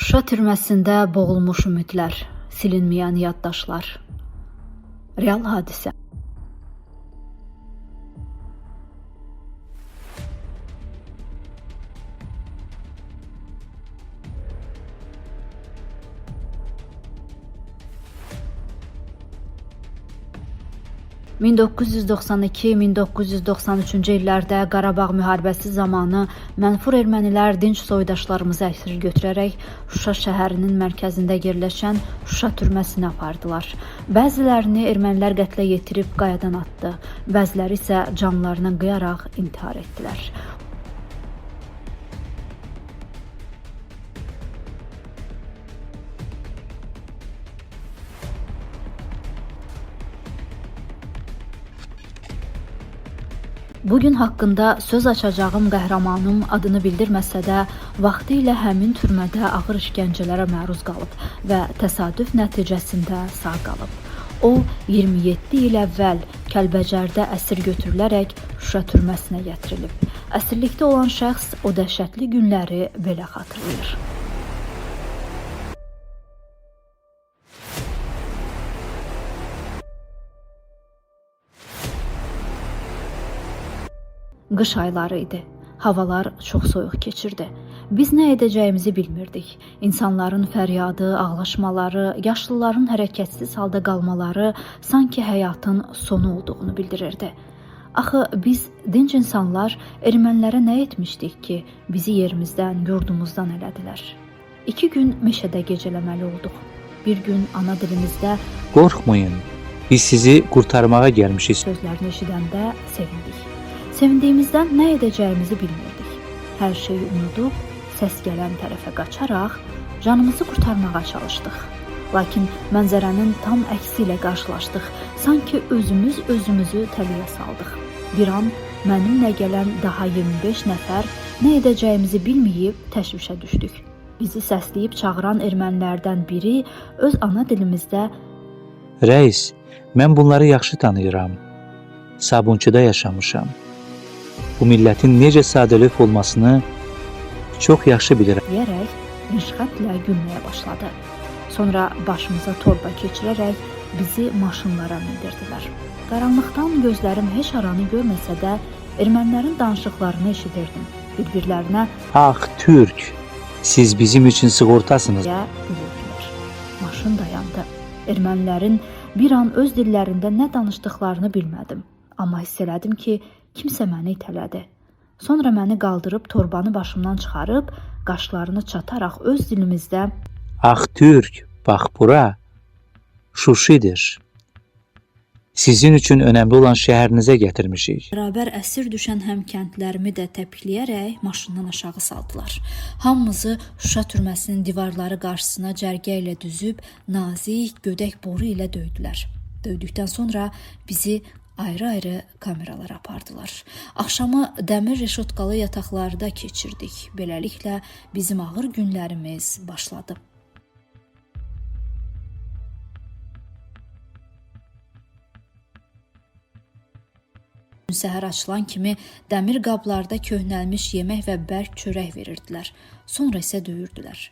Şuşa türməsində boğulmuş ümidlər, silinməyən yaddaşlar. Real hadisə. ...1992-1993-cü illərdə Qarabağ müharibəsi zamanı mənfur ermənilər dinc soydaşlarımızı əsir götürərək Şuşa şəhərinin mərkəzində yerləşən Şuşa türməsinə apardılar. Bəzilərini ermənilər qətlə yetirib qayadan atdı, bəziləri isə canlarına qıyaraq intihar etdilər. Bugün haqqında söz açacağım qəhrəmanım adını bildirməsə də, vaxtilə həmin türmədə ağır işgəncələrə məruz qalıb və təsadüf nəticəsində sağ qalıb. O, 27 il əvvəl Kəlbəcərdə əsir götürülərək Şuşa türməsinə gətirilib. Əsirlikdə olan şəxs o dəhşətli günləri belə xatırlayır. Qış ayları idi. Havalar çox soyuq keçirdi. Biz nə edəcəyimizi bilmirdik. İnsanların fəryadı, ağlaşmaları, yaşlıların hərəkətsiz halda qalmaları sanki həyatın sonu olduğunu bildirirdi. Axı biz dinc insanlar ermənilərə nə etmişdik ki, bizi yerimizdən, yurdumuzdan elədilər. 2 gün meşədə gecələməli olduq. Bir gün ana dilimizdə Qorxmayın, biz sizi qurtarmağa gəlmişik. Sözlərini eşidəndə sevindik. Sevindiyimizdən nə edəcəyimizi bilmirdik. Hər şeyi unudub, səs gələn tərəfə qaçaraq canımızı qurtarmağa çalışdıq. Lakin mənzərənin tam əksi ilə qarşılaşdıq. Sanki özümüz özümüzü təliyə saldıq. Bir an mənimlə gələn daha 25 nəfər nə edəcəyimizi bilməyib təşvişə düşdük. Bizi səsləyib çağıran ermənilərdən biri öz ana dilimizdə Rəis, mən bunları yaxşı tanıyıram. Sabunçuda yaşamışam. Bu millətin necə sadəlövh olmasını çox yaxşı bilirəm. Deyərək rişxəndlə gülməyə başladı. Sonra başımıza torba keçirərək bizi maşınlara mindirdilər. Qaranlıqdan gözlərim heç aranı görməsə də ermənilərin danışıqlarını eşidirdim. Bir-birlərinə Ax Türk, siz bizim üçün sığortasınız. Deyə gülürdülər. Maşın dayandı. Ermənilərin bir an öz dillərində nə danışdıqlarını bilmədim. Amma hiss elədim ki, kimsə məni itələdi. Sonra məni qaldırıb torbanı başımdan çıxarıb, qaşlarını çataraq öz dilimizdə Ax Türk, bax bura Şuşidir. Sizin üçün önəmli olan şəhərinizə gətirmişik. Bərabər əsir düşən həmkəndlərimi də təpikləyərək maşından aşağı saldılar. Hamımızı Şuşa türməsinin divarları qarşısına cərgə ilə düzüb, nazik, gödək boru ilə döydülər. Döydükdən sonra bizi ayrı-ayrı kameralara apardılar. Axşamı dəmir reşotkalı yataqlarda keçirdik. Beləliklə bizim ağır günlərimiz başladı. Səhər açılan kimi dəmir qablarda köhnəlmiş yemək və bərk çörək verirdilər. Sonra isə döyürdülər.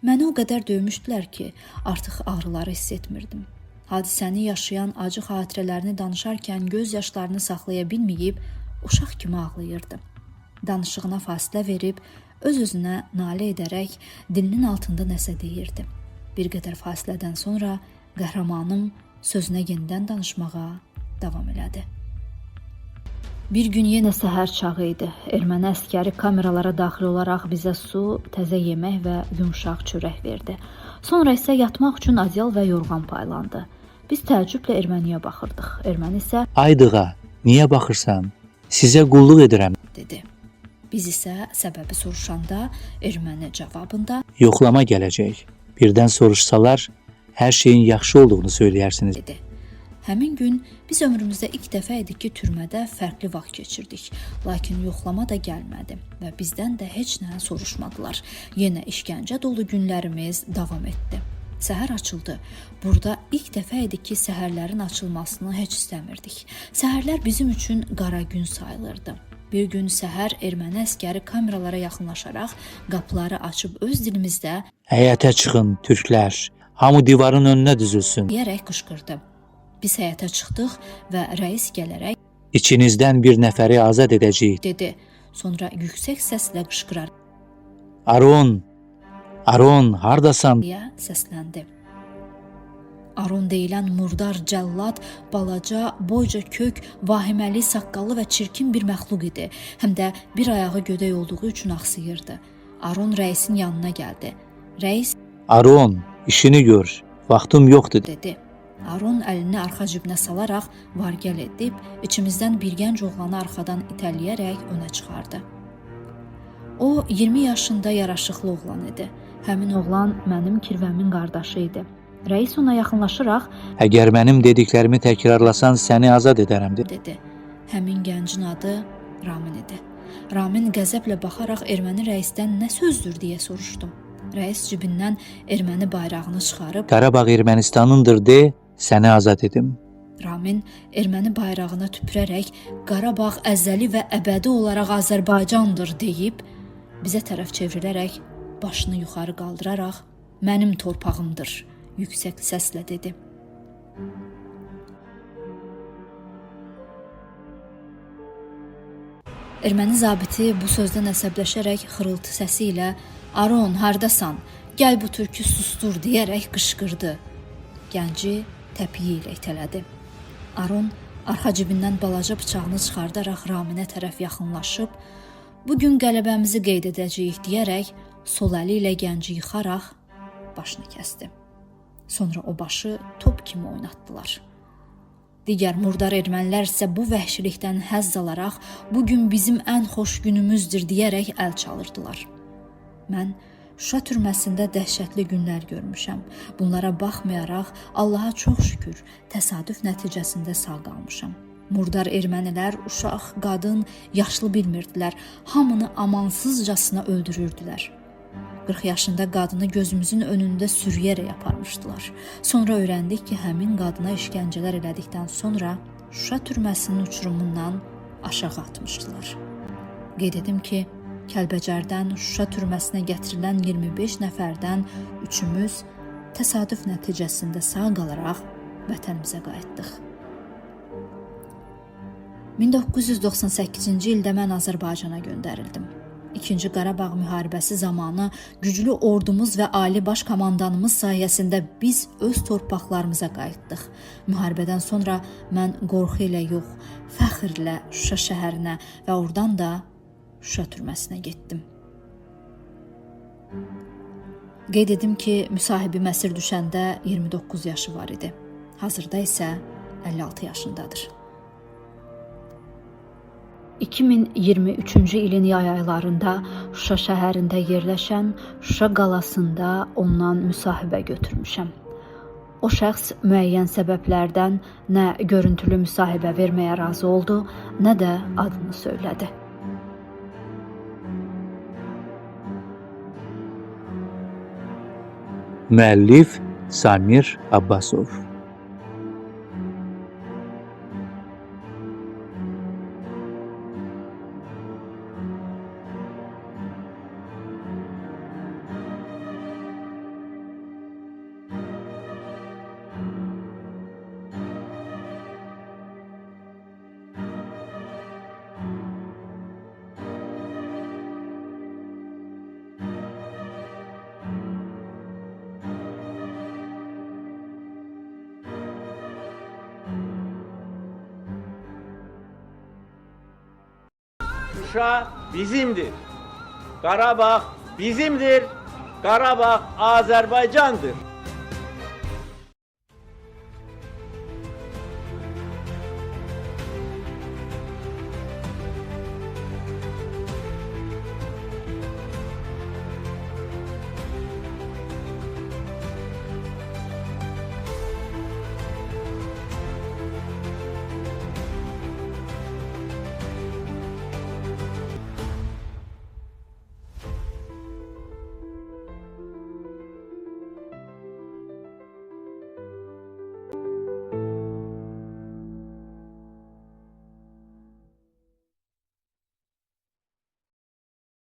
Məni o qədər döymüşdülər ki, artıq ağrıları hiss etmirdim. Hadisəni yaşayan acı xatirələrini danışarkən göz yaşlarını saxlaya bilməyib uşaq kimi ağlayırdı. Danışığına fasilə verib öz-özünə nalə edərək dilinin altında nəsə deyirdi. Bir qədər fasilədən sonra qəhrəmanım sözünə yenidən danışmağa davam elədi. Bir gün yenə səhər çağı idi. Erməni əskəri kameralara daxil olaraq bizə su, təzə yemək və yumşaq çörək verdi. Sonra isə yatmaq üçün adyal və yorğan paylandı. Biz təəccüblə erməniyə baxırdıq. Erməni isə Aydığa, niyə baxırsan? Sizə qulluq edirəm. Dedi. Biz isə səbəbi soruşanda erməni cavabında Yoxlama gələcək. Birdən soruşsalar, hər şeyin yaxşı olduğunu söyləyərsiniz. Dedi. Həmin gün biz ömrümüzdə ilk dəfə idi ki, türmədə fərqli vaxt keçirdik. Lakin yoxlama da gəlmədi və bizdən də heç nə soruşmadılar. Yenə işgəncə dolu günlərimiz davam etdi. Səhər açıldı. Burada ilk dəfə idi ki, səhərlərin açılmasını heç istəmirdik. Səhərlər bizim üçün qara gün sayılırdı. Bir gün səhər erməni əskəri kameralara yaxınlaşaraq qapıları açıb öz dilimizdə Həyətə çıxın türklər. Hamı divarın önünə düzülsün. deyərək qışqırdı. Biz həyətə çıxdıq və rəis gələrək İçinizdən bir nəfəri azad edəcəyik. dedi. Sonra yüksək səslə qışqıraraq Aron, Aron, hardasan? deyə səsləndi. Aron deyilən murdar cəllad balaca, boyca kök, vahiməli, saqqallı və çirkin bir məxluq idi. Həm də bir ayağı gödək olduğu üçün axsıyırdı. Aron rəisin yanına gəldi. Rəis Aron, işini gör. Vaxtım yoxdur. dedi. Aron əlini arxa cibinə salaraq vargəl edib, içimizdən bir gənc oğlanı arxadan itələyərək önə çıxardı. O 20 yaşında yaraşıqlı oğlan idi. Həmin oğlan mənim kirvəmin qardaşı idi. Rəis ona yaxınlaşaraq Əgər mənim dediklərimi təkrarlasan səni azad edərəm. dedi. Həmin gəncin adı Ramin idi. Ramin qəzəblə baxaraq erməni rəisdən nə sözdür deyə soruşdum. Rəis cibindən erməni bayrağını çıxarıb Qarabağ Ermənistanındır de, səni azad edim. Ramin erməni bayrağına tüpürərək Qarabağ əzəli və əbədi olaraq Azərbaycandır deyib bizə tərəf çevrilərək başını yuxarı qaldıraraq mənim torpağımdır yüksək səslə dedi. Erməni zabiti bu sözdən əsəbləşərək xırıltı səsi ilə "Aron, hardasan? Gəl bu türkü sustur" deyərək qışqırdı. Gənci təpiyi ilə itələdi. Aron arxa cibindən balaca bıçağını çıxardaraq Raminə tərəf yaxınlaşıb, "Bu gün qələbəmizi qeyd edəcəyik" deyərək sol əli ilə gənci yıxaraq başını kəsdi. Sonra o başı top kimi oynatdılar. Digər murdar ermənilər isə bu vəhşilikdən həzz alaraq bu gün bizim ən xoş günümüzdür deyərək əl çalırdılar. Mən Şuşa türməsində dəhşətli günlər görmüşəm. Bunlara baxmayaraq Allaha çox şükür, təsadüf nəticəsində sağ qalmışam. Murdar ermənilər uşaq, qadın, yaşlı bilmirdilər. Hamını amansızcasına öldürürdülər. 40 yaşında qadını gözümüzün önündə sürüyərək aparmışdılar. Sonra öyrəndik ki, həmin qadına işgəncələr elədikdən sonra Şuşa türməsinin uçurumundan aşağı atmışdılar. Qeyd edim ki, Kəlbəcərdən Şuşa türməsinə gətirilən 25 nəfərdən üçümüz təsadüf nəticəsində sağ qalaraq vətənimizə qayıtdıq. 1998-ci ildə mən Azərbaycana göndərildim. İkinci Qarabağ müharibəsi zamanı güclü ordumuz və ali baş komandanımız sayəsində biz öz torpaqlarımıza qayıtdıq. Müharibədən sonra mən qorxu ilə yox, fəxrlə Şuşa şəhərinə və oradan da Şuşa türməsinə getdim. Qeyd edim ki, müsahibim əsir düşəndə 29 yaşı var idi. Hazırda isə 56 yaşındadır. 2023-cü ilin yay aylarında Şuşa şəhərində yerləşən Şuşa qalasında ondan müsahibə götürmüşəm. O şəxs müəyyən səbəblərdən nə görüntülü müsahibə verməyə razı oldu, nə də adını söylədi. Müəllif Samir Abbasov. Şuşa bizimdir. Qarabağ bizimdir. Qarabağ Azərbaycandır.